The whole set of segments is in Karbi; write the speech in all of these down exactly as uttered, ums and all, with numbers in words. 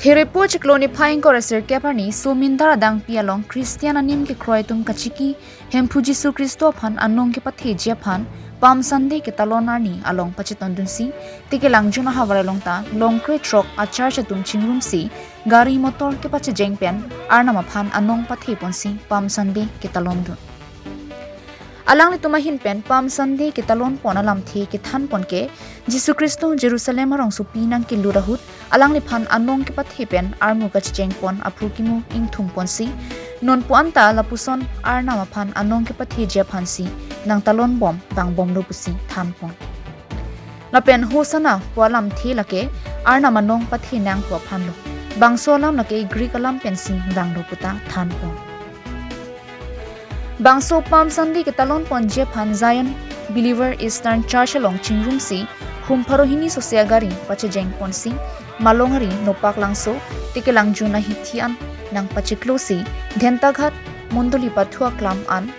Therepo chiklo niphai ingkoi ra sirkep arni Somindar adangpi along Christian anim kekroi atum kachiki Hemphu Jisu Khristo aphan anong kepathe ji aphan Palm Sunday ketalon arni along pachetondunsi, Tekelangjun ahavar along ta Longkre throk a church atum chingrumsi gari motor kepachejeng pen Arnam aphan anong pathe ponsi Palm Sunday ketalondun. Alanglitum ahin pen Palm Sunday ketalon pon alamthe kethan pon ke, Jisu Khristo Jerusalem arongsopi nangkelut ahut alangliphan anong kepathe pen armu kachejeng pon aphu kimu ingthum ponsi, nonpu anta lapuson Arnam aphan anong kepathe ji aphansi nangtalon bom vangbomlo pusi than pon. Lapen Hosanna pu alamthe lake Arnam anong pathe nang pu aphanlo. Bangso alam lake Greek alam pensi vanglo puta than pon. Bangso Palm Sunday ketalon pon ji aphan Zion Believer Eastern Church along chingrumsi hum pharo hini sose agari pachejeng ponsi Malongari, Nopaklangso, Tekelangjun ahithi an nangpachiklosi Dhentaghat mondoli pathu aklam an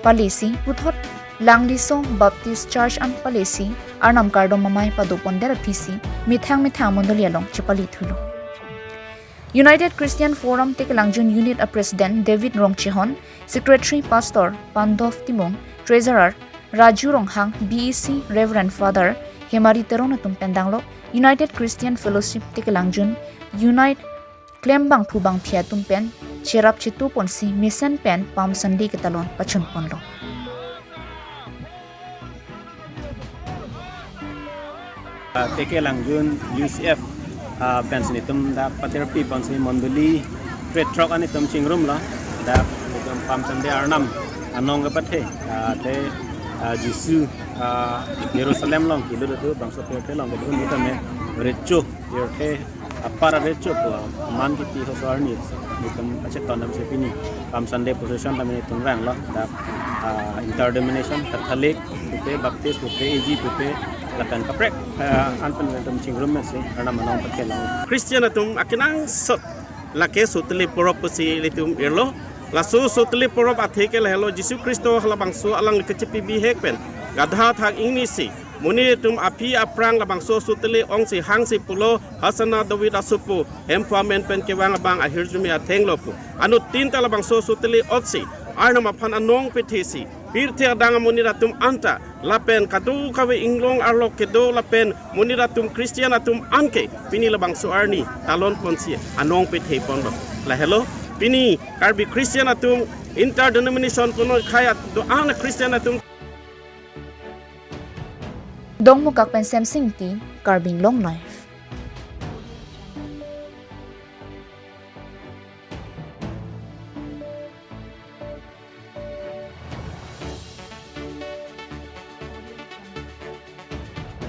palesi puthot Langliso Baptist Church an palesi Arnam kardom amei pado pondet aphisi methang methang mondoli along chepali thulo. United Christian Forum Tekelangjun Unit a President David Rongchehon, Secretary Pastor Pandov Timung, Treasurer Raju Ronghang, B E C Reverend Father Hemari Teron atum pen danglok United Christian Fellowship Tekelangjun Unit klembangphu bangphi atum pen cherap chetu ponsi mesen pen Palm Sunday ketalon pachun ponlo. Ah, Tekelangjun U C F, ah, pensi netum dak paterpi ponsi mondoli krethrok an netum chingrumlo, dak netum Palm Sunday Arnam anong kepathe, ah, te, ah, Jisu, ah, Jerusalem along kelut ahut bangso pirthe along kelut ahut netum recho pirthe apar arecho pu aman kipi hoso arni netum acheton damsi pini Palm Sunday procession tame netum vanglo, dak, ah, interdenomination, Catholic pupe, Baptist pupe, A G pupe, lapen kaprek, ah, an pen netum chingrum mesi Arnam anong pathelang. Christian atum akenangsot lake Soteli porop pusi ilitum irlo. Laso Soteli porop athe ke lahelo, Jisu Khristo halabangso alangli kachepi bihek pen gadha athak ingnisi monit atum aphi aphrang labangso Soteli ongsi hangsi pulo, Hosanna David asopo, Hemphu amen pen kevang abang ahirjume athenglo pu. Anuttin ta labangso Soteli otsi Arnam aphan anong pathesi pirthe adang amonit atum anta lapen kadokave inglong arlo kedo lapen monit atum Christian atum anke pini labangso arni talon ponsi anong pathe ponlo. Lahelo pini Karbi Christian atum interdenomination punon khei at do-an Christian atum. Dongmukak pen Semsing Ingti, Karbi Anglong Live.